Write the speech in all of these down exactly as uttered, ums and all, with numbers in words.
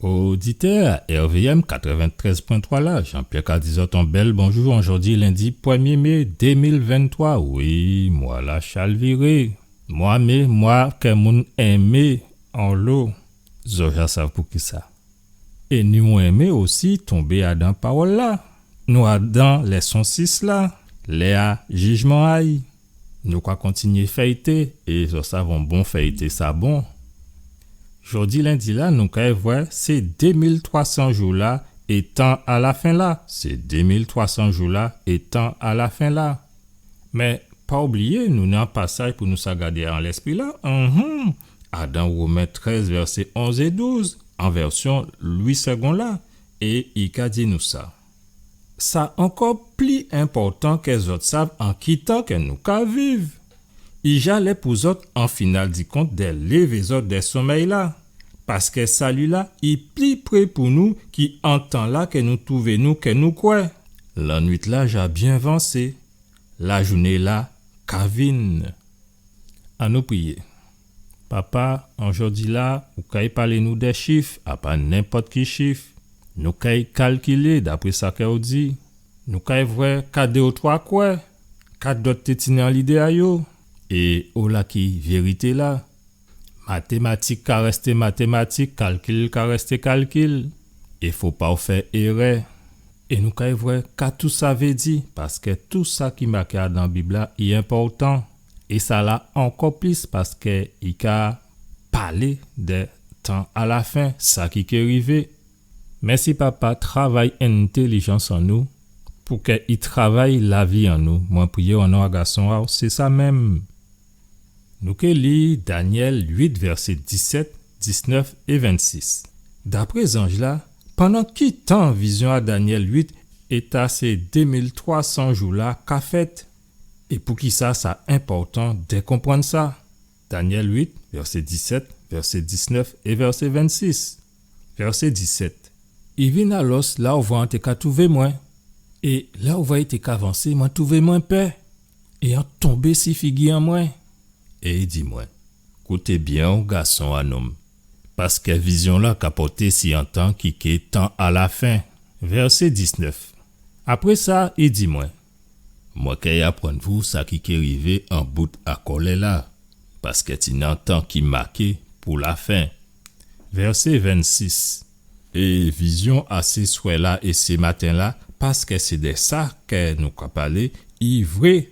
Oditè a R V M katrèventrèz pwen twa la, Jean-Pierre ka di zòt on bèl bonjou, an jòdi lendi prèmyé mé dé mil venntwa. Wi, mwa-la chalviré. Mwa mé, mwa kè moun enmé anlo. Zòt ja sav poukisa. É nou enmé osi tonbé adan pawòl-la. Nou adan lèson sis la, lè a jijman a'y. Nou ka kontinyé fèyté, é zòt sav on bon fèyté sa bon. Jòdi lendi-la, nou kay vwè sé dé mil twa san jou-la é tan a lafen-la. Sé dé mil twa san jou-la é tan a lafen-la. Mé pa oubliyé, nou ni on pasaj pou nou sa gadé an lèspri-la. Mhm. Adan Women trèz, vèsé onz é douz, an vèsyon Louis Segond la, é i ka di nou sa. Sa ankò pli enpòtan kè zòt sav an ki tan kè nou ka viv. I ja lè pou zòt, an final di kont, dè lévé zòt dè sonmèy-la, paskè sali-la i pli pré pou nou ki an tan-la kè nou twouvé nou, kè nou kwè. Lannuit-la ja byen vansé, lajouné-la ka vin. Annou priyé. Papa, an jòdi-la, ou kay palé nou dè chif, a pa nenpòt ki chif. Nou kay kalkilé dapré sa kè ou di. Nou kay vwè ka dé ou twa kwè, ka dòt té tini an lidé a yo, é ola ki vérité-la. Matématik ka rèsté matématik, kalkil ka rèsté kalkil. É fo pa ou fè érè. É nou kay vwè ka tou sa vé di, paskè tou sa ki maké adan Bib-la i enpòtan. É sa la ankò plis paskè i ka palé dè tan a lafen, sa ki ké rivé. Mèsi Papa, travay entèlijans an nou, pou kè i travay lavi an nou. Mwen priyé an non a Gason a'w, sé sa menm. Nou ké li Danyèl uit, vèsé disèt, disnèf é vennsis. Dapré zanj-la, pandan ki tan vizyon a Danyèl uit é ta sé dé mil twa san jou-la ka fèt? É poukisa sa enpòtan dè konprann sa? Danyèl uit, vèsé disèt, vèsé disnèf é vèsé vennsis. Vèsé disèt. I vin alòs la ou vwè an té ka twouvé mwen, é la ou vwè i té ka vansé, mwen twouvé mwen pè, é an tonbé si figi an mwen. É i di mwen, kouté byen, ou gason a nonm, paskè vizyon-la ka pòté si an tan ki ké tan a lafen. Vèsé disnèf. Apré sa, i di mwen, mwen kay aprann vou sa ki ké rivé an bout a kòlè-la, paskè tini an tan ki maké pou lafen. Vèsé vennsis. É vizyon a sé swè-la é sé maten-la, paskè sé dè sa kè nou ka palé, i vré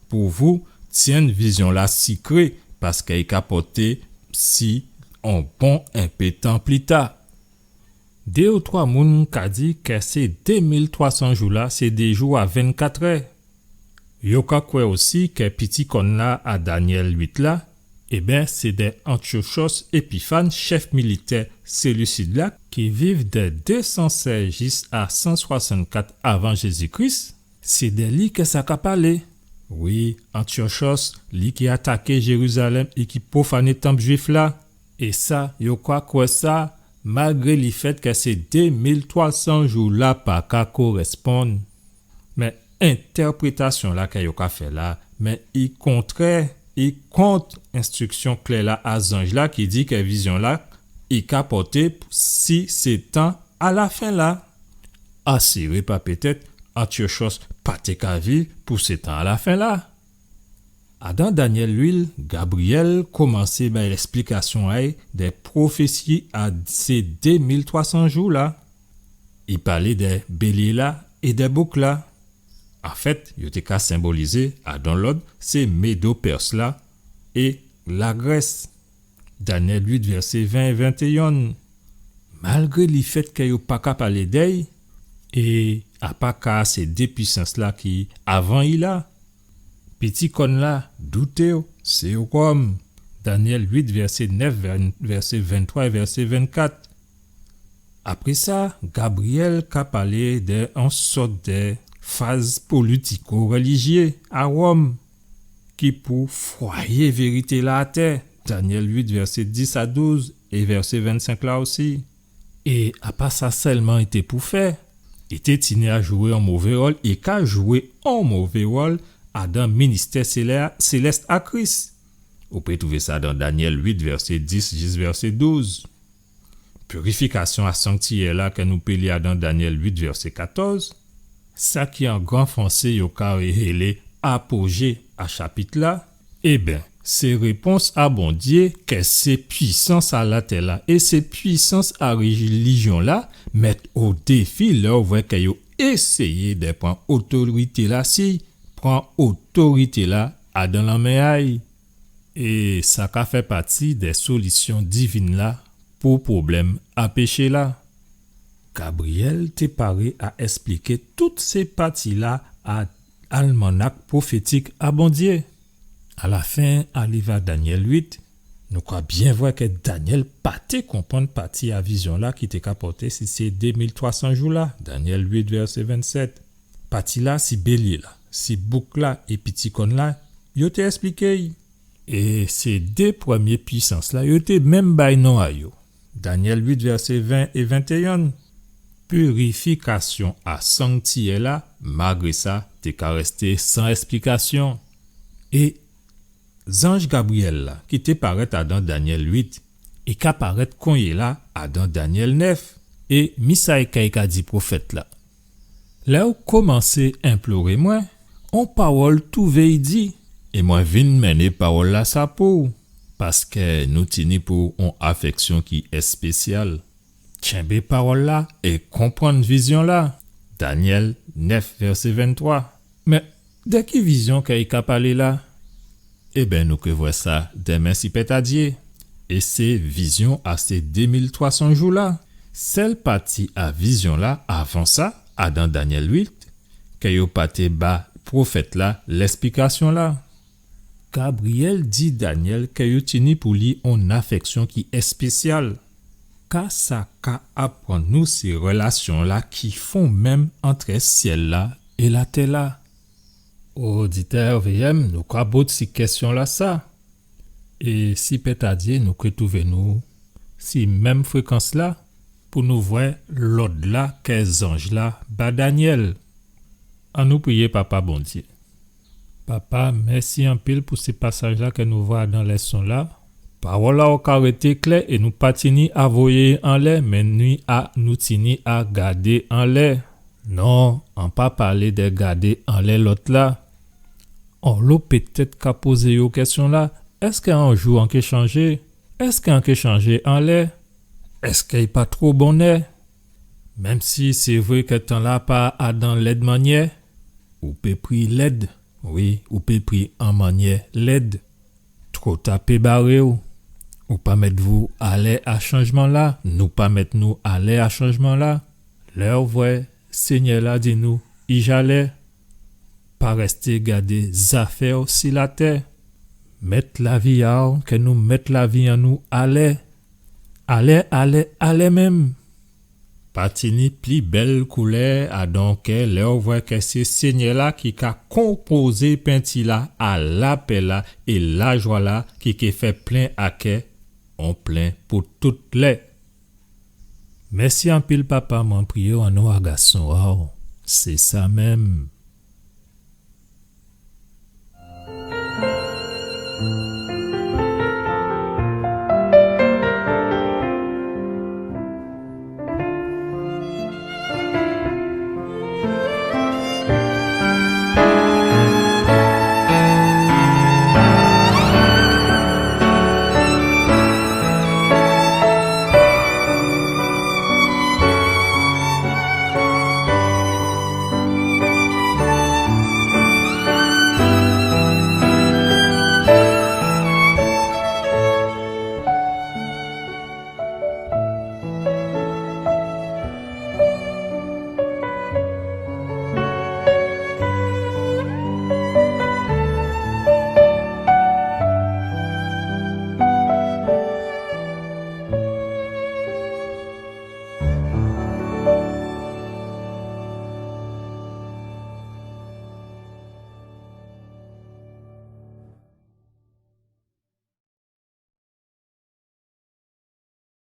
pou vou, tyenn vizyon-la sikré, paskè i ka pòté si on bon enpé tan pli ta. Dé ou twa moun ka di kè sé dé mil twa san jou-la, sé dé jou a vennkatrè. Yo ka kwè osi kè piti kòn-la a Danyèl uit la, ében, sé dè Antiochos Épifane, chèf militè sélisid-la, ki viv dè dé san sèz jis a san swasannkat avan Jézi Kris, sé dè li kè sa ka palé. Wi, Antiochos, li ki ataké Jérizalèm é ki pwofané tanp jwif-la. É sa, yo ka kwè sa, malgré lifèt kè sé dé mil twa san jou-la pa ka korèsponn. Mé entèprétasyon-la kè yo ka fè la, mé i kontrè, i kont enstriksyon klè-la a zanj-la ki di kè vizyon-la i ka pòté si sé tan a lafen-la. Asiré pa pétèt, Antiochos pa té ka viv pou sé tan a lafen-la. Adan Danyèl uit, Gabriyèl komansé bay lèsplikasyon a'y dè pwofési a sé dé mil twa san jou-la. I palé dè bélyé-la é dè bouk-la. Anfèt, yo té ka senbolizé, adan lòd, sé Médo-Pèrs-la é Lagrès. Danyèl uit, vèsé ven é ventéyen. Malgré lifèt kè yo pa ka palé dè'y, é a pa ka sé dé pwisans-la ki avan i la, piti kòn-la, douté'w, sé Wòm. Danyèl uit, vèsé nèf, vè-, vèsé venntwa é vèsé vennkat. Apré sa, Gabriyèl ka palé dè on sòt dè faz politiko-rèlijyé a Wòm ki pou fwayé vérité-la atè, Danyèl uit, vèsé dis a douz, é vèsé vennsenk la osi. É a pa sa sèlman i té pou fè, i té tini a jwé on mové wòl, i ka jwé on mové wòl adan ministè sélè-, sélès a Kris. Ou pé twouvé sa dan Danyèl uit, vèsé dis jis vèsé douz. pirifikasyon a sanktiyè-la kè nou pé li adan Danyèl uit vèsé katòz, sa ki an gran fransé yo ka rélé apojé a chapit-la, ében, sé répons a Bondyé kè sé pwisans a latè-la é sé pwisans a rélijyon-la mèt o défi lè ou vwè kè yo éséyé dè pran otorité-la si pran otorité-la adan lanmen a'y. É sa ka fè pati dè solisyon divin-la pou pwoblèm a péché-la. Gabriyèl té paré a èspliké tout sé pati-la a almanak pwofétik a Bondyé. Alafen a liv a Danyèl uit, nou ka byen vwè kè Danyèl pa té konprann pati a vizyon-la ki té ka pòté si sé dé mil twa san jou-la, Danyèl uit vèsé vennsèt. Pati-la si bélyé-la, si bouk-la épi ti kòn-la, yo té èspliké'y. É sé dé prèmyé pwisans-la, yo té menm bay non a yo. Danyèl uit vèsé ven é ventéyen. Pirifikasyon a sanktiyè-la, malgré sa, té ka rèsté san èsplikasyon. É zanj Gabriyèl-la, ki té parèt adan Danyèl uit, i ka parèt konyéla adan Danyèl nèf, é mi sa i ka, i ka di pwofèt-la. Lè ou komansé enploré mwen, on pawòl touvé i di, é mwen vin mennen pawòl-lasa pou ou, paskè nou tini pou ou on afèksyon ki èspésyal. Tyenbé pawòl-la é konprann vizyon-la. Danyèl nèf, vèsé venntwa. Mé dè ki vizyon kè i ka palé la? Ében, nou ké vwè sa dèmen si pètadyé. É sé vizyon a sé dé mil twa san jou-la. Sèl pati a vizyon-la, avan sa, adan Danyèl uit, kè yo pa té ba pwofèt-la lèsplikasyon-la. Gabriyèl di Danyèl kè yo tini pou li on afèksyon ki èspésyal. Ka sa ka aprann nou si rèlasyon-la ki fon menm antrè syèl-la é latè-la? Oditè R V M, nou ka bout si kèsyon-lasa. É si pètadyé nou ké touvé nou si menm frékans-la pou nou vwè lòd-la kè zanj-la ba Danyèl. Annou priyé Papa Bondyé. Papa, mèsi anpil pou sé pasaj-la kè nou vwè adan lèson-la. Pawòl a-w ka rété klè é nou pa tini a voyé anlè, mé ni a, nou tini a gadé anlè. Non, an pa palé dè gadé anlè lòt-la. Onlo pétèt ka pozé yo kèsyon-la, èskè on jou an ké chanjé? Èskè an ké chanjé anlè? Èskè i pa two bonnè? Menm si sé vré kè tan-la pa adan lèd mannyè, ou pé pri lèd, wi, ou pé pri an mannyè lèd. Two ta pé baré-w. Ou pa mèt vou alè a chanjman-la, nou pa mèt nou alè a chanjman-la. Lè ou vwè Sényè-la di nou, i jalè, pa rèsté gadé zafè-w si latè. Mèt lavi a-w, kè nou mèt lavi an nou alè. Alè, alè, alè menm. Pa tini pli bèl koulè adan on kè lè ou vwè kè sé Sényè-la ki ka konpozé penti-la a lapè-la é lajwa-la ki ké fè plen a kè, on plen pou tout lè. Mèsi anpil, Papa, mwen priyé-w an non a Gason a-w. Sé sa menm.